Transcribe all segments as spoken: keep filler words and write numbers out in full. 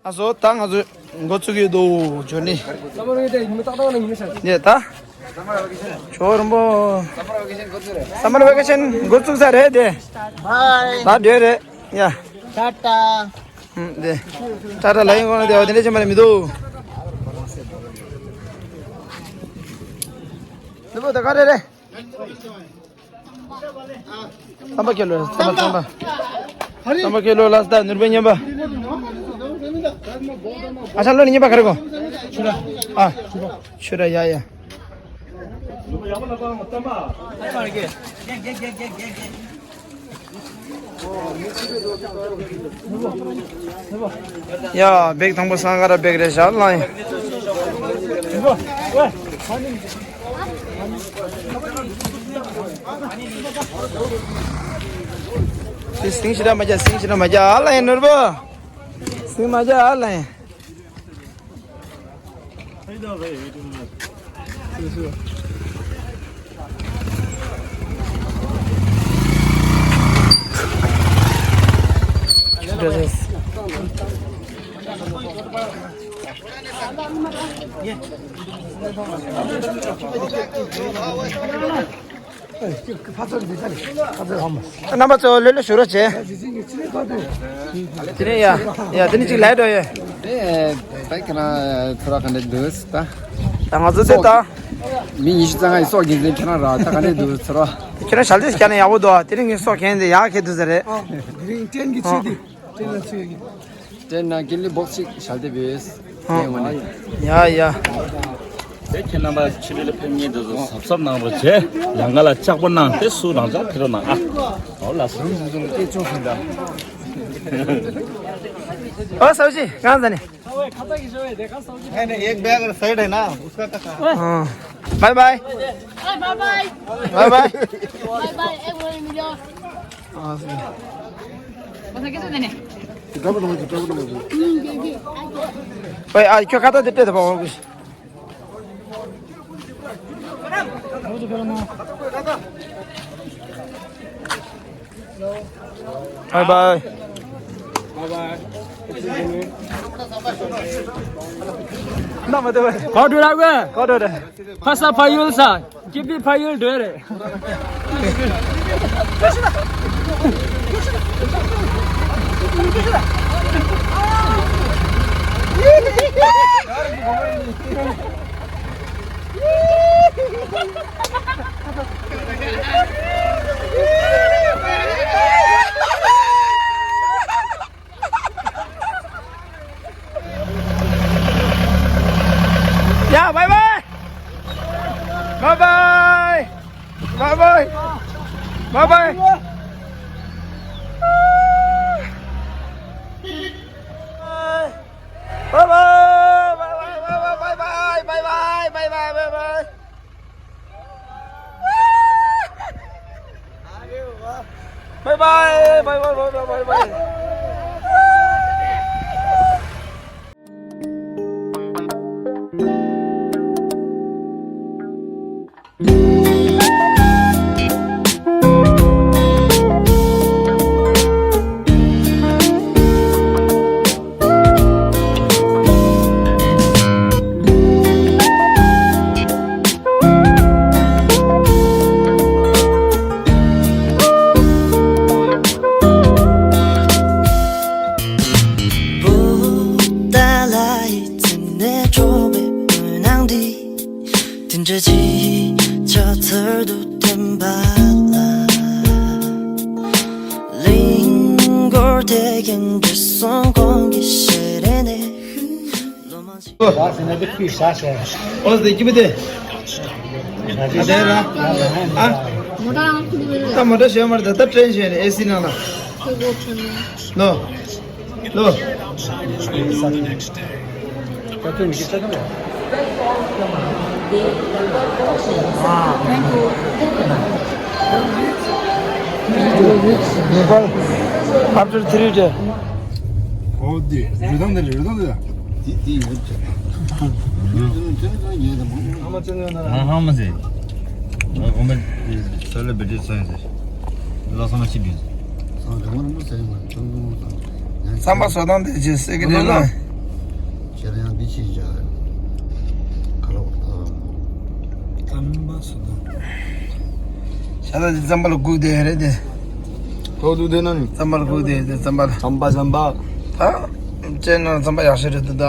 ང་ཚོ་ད་ང་ཚོ་འགོ་ཚུགས་ཀྱི་འདུག་ཇོ་ནི། ནས་ད། ཇོ་རིན་པོ། སམ་མར་ཝེ་ཀེ་ཤན་འགོ་ཚུགས་ས་རེད་དེ། ད་འདྲ་རེད། ཡ། ད་ད། ཨུམ། དེ། ད་ད་ལ་ཡིན་གོང་ལ་དེ་བ་དེ་འདྲ་ཅན་པ་ལ་མི་འདུག་ནུ་བོ་ད་ག་རེ་རེད། རྩམ་པ་ཁེ་ལོ། རྩམ་པ། རྩམ་པ། རྩམ་པ་ཁེ་ལོ་ལ་སི་ད་ནུར་བེ་ཉན་པ། ཨ་ཆ་ལོ་ནི་ཉན་པ་ག་རེ་གོ། ཆུ་ར། ཨ། ཆུ་ར། ཡ་ཡ། ཡ། བེག་དང་པོ་སང་ག་ར་བེག་རེད་ཤག་ལ་ཡིན། དེ་སིང་ཞིག་ར་མ་རྒྱ། སིང་ཞིག་ར་མ་རྒྱ། ཨ་ལ་ཡིན་ནོར་བུ། སིང་མ་རྒྱ། ཨ་ལ་ཡིན། རྣམ་པ་ཚོ་ལྷོད་ལྷོད་བཞུགས་རོགས་བྱེད། དེ་ནས་ཡ། ཡ། དེ་ནས་ཅིག་ལའི་འགྲོ་ཡོད། ཨེ། ད་ཁྱེད་རང་ཚོ་ར་ག་འདྲ་འདུག་ད། ད་ང་ཚོ་ཚོད་ད། མི་ཉི་ཤུ་རྩ་ལྔ་ཡི་སྲོག་འགན་འཛིན་ཁྱེད་རང་ར་ད་ག་འདྲ་འདུག་ཚོ་ར། ཁྱེད་རང་ཞལ་འདེབས་བརྒྱབ་ན་ཡག་པོ་འདུག་དེ་རིང་ངས་སྲོག་གན་དེ་ཡག་གི་འདུག་ཟེར་རེད། ཨ། དེ་རིང་ཏྲེན་གྱི་ཆེད་དུ། ཏྲེན་ལ་ཆེད་ཀྱི། ཏྲེན་ན་ཀིན་ལི་བོག་སི་ཞལ་འདེབས་ཡོད། ཨ། ཡ་ཡ། དེ་ཁྱེད་རྣམ་པ་ཕྱི་དྲིལ་ལ་ཕེབས་མཁན་དེ་ཚོ་གཟབ་གཟབ་གནང་རོགས་བྱས། ལམ་ཁ་ལ་ལྕགས་པོ་གནང་སྟེ་སུ་རང་ཅག་ཕེབས་རོགས་གནང་ཨ། འོ་ལགས་སོ། ཨོ་སའུ་ཅི། གང་ཟ་ནས། एक bag side है ना, उसका कहाँ? हाँ। Bye bye. Bye bye. Bye bye. Bye bye. एक मिनट मिलो। हाँ, सही। बस कैसे देने? डबल हो गया, डबल हो गया। भाई, आज क्यों खाता देते थे बाबा कुछ? Bye bye. Bye bye. ना मत भाई। कौन उड़ा हुआ है? कौन उड़ा है? फंसा फाइल सा। कितनी फाइल डर है? ཡ། བའི་བའི། བའི་བའི། བའི་བའི། བའི་བའི། བའི་བའི། བའི་བའི། བའི་བའི། བའི་བའི། བའི་བའི། བའི་བའི། བའི་བའི། བའི་བའི། 拜拜，拜拜，拜拜，拜拜。དེ་འདྲ་ཅིག་ཆ་ཚར་དུ་བསྟན་པ་ལ། གླིང་སྐོར་དེ་ཡང་འདྲ་སོང་གོང་གི་ཞལ་རས་ནས། ལོ་མང་ཞིག་ཨོ་ཟེར་ཀྱི་མི་དེ། ཨ་དེ་ར། ཨ། ད་མོ་ཊ་ཞོན་མར་ད་ད་ཏྲེན་ཞོན་ནས་ཨེ་སི་ནང་ལ། ལོ། ལོ། After three day. ཨོ་དེ་རི་དང་དེ་རི་དང་དེ། དེ་དེ་ཡོད་ཅེ། ཨ་མ་ཅན་ཡོད་ན་ར། ཨ་ཧ་མ་ཟེར། ཨ་ཧོ་མ་དེ་སལ་ལེ་བི་ཏི་སན་ཟེར། ལ་སང་ཅི་དུས། སང་རང་རང་ཟེར་ཡོད་ཅང་ཅང་ཙང་། བསམ་པ་བཟོ་སྟངས་དེ་ཅི་ཟེར་གི་རེད་ལ། ཅི་བྱ། ག་ལ་བ། དམ་པ་སུ་དང་། ཤ་ད་ཅི་རྩམ་པ་ལ་སྒུག་བསྡད་རེད་དེ། ཐོག་ཏུ་བསྡད་ན་ནི། རྩམ་པ་ལ་སྒུག་བསྡད་དེ་རྩམ་པ་ལ། རྩམ་པ་རྩམ་པ། ད། ཅེ་ན་རྩམ་པ་ཡག་ཤོས་རེད་འདུག་ད།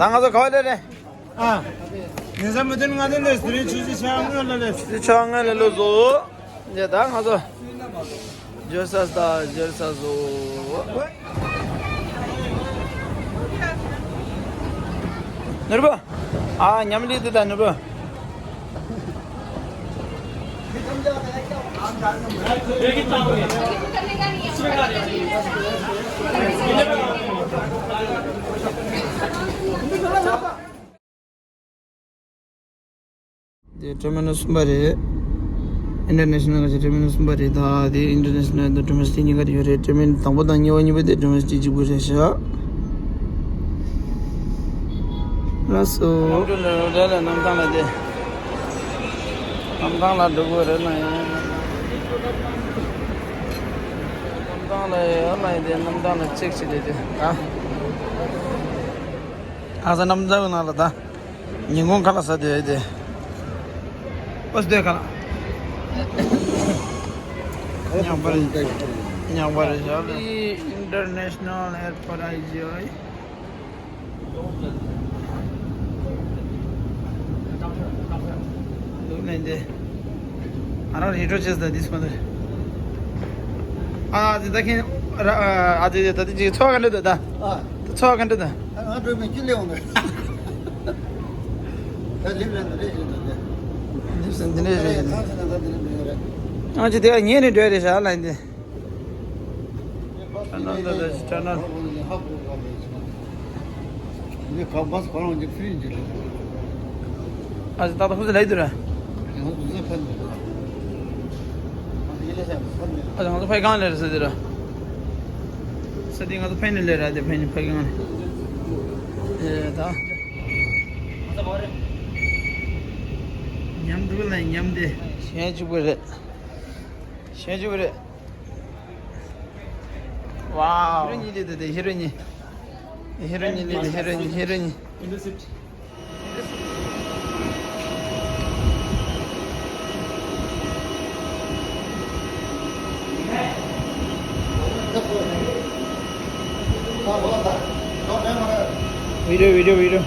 ད་ང་ཚོ་ག་བ་སླེབས་རེད། ཨ། ཉི་ཤུ་མི་ཐོན་ང་ཐོན་ལས་དེ་རིང་ཆུ་ཚོད་ཕྱེད་ཀ་སྔོན་ལ་སླེབས། ཆུ་ཚོད་ཕྱེད་ཀ་སྔོན་ལ་སླེབས་སོང་། ཡ་ད་ང་ཚོ། འབྱོར་ས་ད་འབྱོར་ས་བཟོ། ནོར་བུ། ཨ་མཉམ་ལས་དེ་ད་ནོར་བུ། དེ་ཊར་མི་ནལ་གསུམ་པ་རེད། ཨིན་ཊར་ནེ་ཤ་ནལ་ག་ཅིག་ཊར་མི་ནལ་གསུམ་པ་རེད། ད་དེ་ཨིན་ཊར་ནེ་ཤ་ནལ་དང་ཌོ་མེ་སི་ཊིག་གཉིས་ཀ་ཡོད་རེད། ཊར་མི་ནལ་དང་པོ་དང་གཉིས་པ་གཉིས་པ་དེ་ཌོ་མེ་སི་ཊིག་གཅིག་པུ་རེད་ཤག་ལགས་སོ། གནམ་གྲུ་ལ་རེད་ལ་གནམ་ཐང་ལ་དེ། གནམ་ཐང་ལ་འགྲོ་དགོས་རེད་ན་ཡང་། གནམ་ཐང་ལ་ཡོད་ལ་ཡིན་དེ་གནམ་ཐང་ལ་ཅེག་བྱེད་དེ་དེ་ད། ཨ་ས་གནམ་ཐང་ནང་ལ་ད། ཉིན་གུང་ཁ་ལག་ཟ་དེ་དེ། ཨོ་སྟོད་ཁ་ལག་ཉག་པ་རེད། ཉག་པ་རེད་ཤག་ཨིན་ཊར་ནེ་ཤ་ནལ་ཨེར་པོར་ཊི་ཨའི་ཇི་ཨའི། ལུག་ནས་འདི། ང་རང་རི་ཁྲོད་ཆེ་ས་འདི་སོང་ནས། ཨ་ཙི་ད་ཁྱེད་ར་ཨ་ཙི་ད་ཅིག་ཚོགས་ག་འདྲ་འདུག་ད། ཨ། ཚོགས་ག་འདྲ་འདུག་ང་འགྲོ་མི་ཅི་ལེ་འོང་ནས། ད་ལིབ་ལ་འདི་རེད་ཞེས་འདུག་སྟེ། ལིབ་སེ་འདི་འདྲ་རེད། ད་ཚེ་ན་ད་འདི་རེད་འདི་རེད། ཨ་ཙི་དེ་ག་ཉེ་ནས་འགྲོ་ཡ་རེད་ཤག་ལ་འདི། ཊ་ནལ་ད་ད་ཅི་ཊ་ནལ། འདི་ག་བ་སི་ག་རང་འདི་ཕི་རི་འདི་རེད། ཨ་ཙི་ཏག་ཏག་ཧུ་ཙི་ལས་འདུག་ར། ང་ཚོ་ཟ་ཕན་མེད། ཨ་ཙི་ང་ཚོ་ཕ་གི་གང་ལས་རེད་ཟེར་འདི་ར། ས་འདི་ང་ཚོ་ཕན་ནས་ལས་ར་དེ་ཕན་ནས་ཕ་གི་གང་ལས། ཨེ་ད། ཉམས་འདུག་ལ་ཉམས་དེ། གཞན་གཅིག་པུ་རེད། གཞན་གཅིག་པུ་རེད། ཝའོ། ཧི་རོ་ཉི་ལི་དེ་དེ་ཧི་རོ་ཉི། ཧི་རོ་ཉི་ལི་དེ་ཧི་རོ་ཉི་ཧི་རོ་ཉི། བི་ཌིའོ་བི་ཌིའོ་བི་ཌིའོ།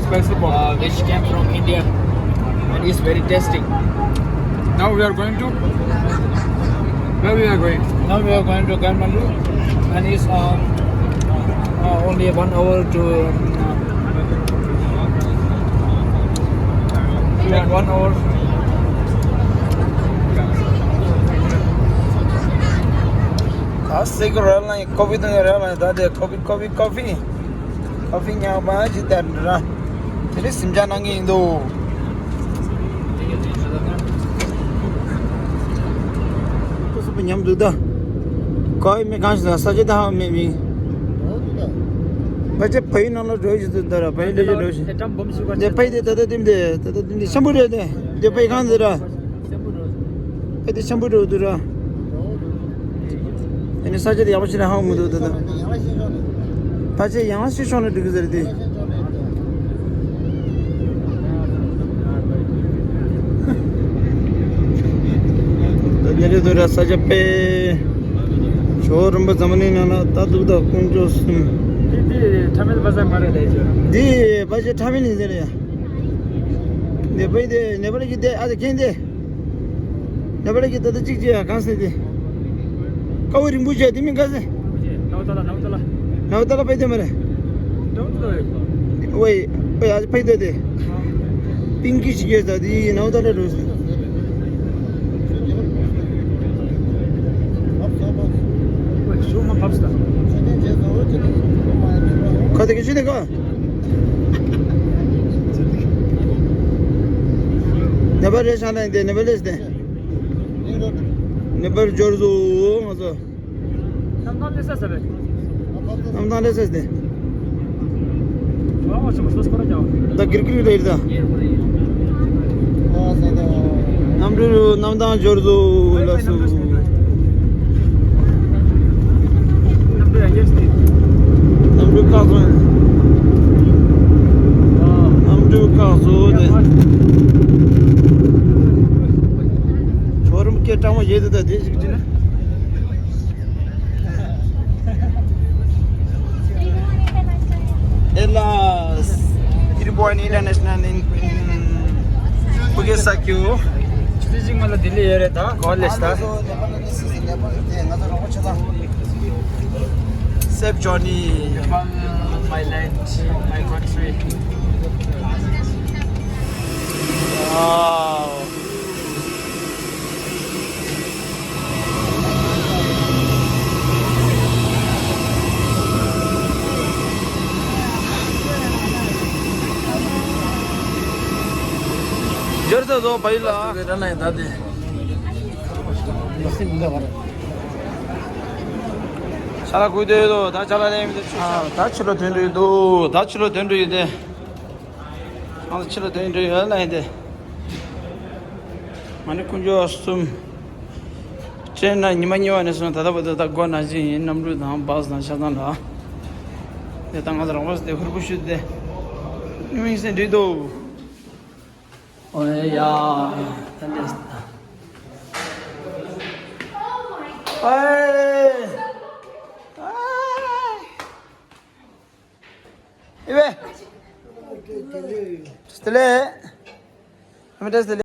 Spicy pork. Uh, which came from India and is very tasty. Now we are going to, where we are going? Now we are going to Kathmandu and it's, um, uh, only one hour to, um, uh, like one hour. ད་སེ་གི་ར་ལ་ཡི་ཀོ་ཕི་དང་ར་ལ་ཡི་ད་དེ་ཀོ་ཕི་ཀོ་ཕི་ཀོ་ཕི། ཀོ་ཕི་ཉག་པ་ཅིག་དར་འདྲ། དེ་རིང་གཟིམ་འཇག་གནང་གི་ཡིན་འདུག་ཁོ་སུ་པ་ཉམས་འདུག་ད། ཀོ་ཕི་མེད་གང་ཞིག་ད་ས་ཆ་ད་ཧ་མེད་མིན། ཕ་ཆེ་ཕ་ཡུལ་ནང་ལ་འགྲོ་བཞིན་འདུག་ད་ར་ཕ་ཡུལ་འགྲོ་བཞིན་འགྲོ་བཞིན། དེ་ཕ་ཡུལ་དེ་ད་ལྟ་དེ་མི་དེ་ད་ལྟ་དེ་མི་དེ་ཤམ་བུ་རེད་དེ་དེ་ཕ་ཡུལ་གང་ཟེར་ར། ཨེ་དེ་ཆེན་པོ་འགྲོ་འདུག་ར། ཨེ་ནི་ས་ཆ་དེ་ཡག་པོ་ཞིག་ལ་ཧང་མི་འདུག་ད་ད། ཕལ་ཆེར་ཡང་སྲིད་ཤོག་ནས་འགྲིག་གི་ཟེར་ཏེ། ད་ཉེ་རེ་འདུག་ར་ས་ཆ་དཔེ། ཞོ་རིན་པོ་འཛམ་གླིང་ནང་ལ་ལྟ་འདུག་ད་དཀོན་མཆོག་གསུམ། འདི་འདི་ཁྲ་མེལ་པ་ས་མ་རེད་ལས་ཆོ། འདི་ཕལ་ཆེར་ཁྲ་མེལ་ཡིན་ཟེར་ཡ། འདི་པའི་འདི་ནེ་པ་ལ་གི་འདི་ཨ་ཙི་ཁེན་འདི། ནེ་པ་ལི་གི་ད་ལྟ་གཅིག་བྱས་ཡ་གང་ཟེར་དེ། ཀ་བ་རིན་པོ་ཆེ་དེ་མིན་ག་ཟེར། ནའུ་ཏ་ལ་ནའུ་ཏ་ལ། ནའུ་ཏ་ལ་ཕེབས་དེ་མ་རེད། ནའུ་ཏ་ལ། ཝེ་ཝེ་ཨ་ཕེབས་དེ་དེ། པིང་ཀི་ཞིག་ཡོད་ད་དེ་ནའུ་ཏ་ལ་རུ་སོང་། ཤོག་མ་བབས་སྟ། ཁ་དེ་གི་ཤི་དེ་ག། ནེ་པ་ལི་ཤ་ན་དེ་ནེ་པ་ལི་དེ། ནེ་པ་ལི་འབྱོར་སོང་ང་ཚོ། གནམ་ཐང་སླེབས་ས་ཟེར་བས། གནམ་ཐང་སླེབས་ས་ཟེར། ད་གིར་གིར་རེད་ད། གནམ་གྲུ་གནམ་ཐང་འབྱོར་སོང་ལགས་སོ། གནམ་གྲུ་བཀག་སོང་། གནམ་གྲུ་བཀག་སོང་དེ། ཁྱོད་རང་སྐད་གྲགས་མོ་བྱེད་དེ་ད་དེ་ཞིག་བྱེད་ན། Hellas, Irboan International in, in Bukit Sakyo. ཆུ་ཚོད་གཅིག་མ་ལ་ལྡི་ལི་ཡོད་རེད་ད། གོ་ལེ་ཤ་ད། Safe journey. Nepal, my land, my country. Wow. འབྱོར་ཚར་སོང་བ་ཡིན་ལ། ཤ་ལ་གུས་འདུད་ཡོད་དོ། ད་ཅ་ལག་ལེན་མི་འདུག་ཨ། ད་ཕྱི་ལོགས་ཐོན་འགྲོ་ཡོད་དོ། ད་ཕྱི་ལོགས་ཐོན་འགྲོ་ཡོད་དེ། ང་ཚོ་ཕྱི་ལོགས་ཐོན་འགྲོ་ཡོད་ལ་ཡིན་ཏེ། ང་ནི་དཀོན་མཆོག་གསུམ། སྤྱིར་ན་ཉི་མ་གཉིས་པ་ནས་བཟུང་ད་ལྟ་བར་དུ་ད་སྒོ་ནང་བཞིན་ཡིན། གནམ་གྲུ་དང་བཱས་དང་ཆ་ཚང་ལ། དེ་ད་ང་ཚོ་རང་བཱས་དེ་ཧུར་པོ་ཞུས་ཏེ། དམིགས་བསལ་འགྲིག་འདུག་ཨོ་ཡ། ད་ལེ། ཨེ། ཨེ། ཨེ་ཝེ། དེ་ལེ། མི་དྲས་དེ་ལེ།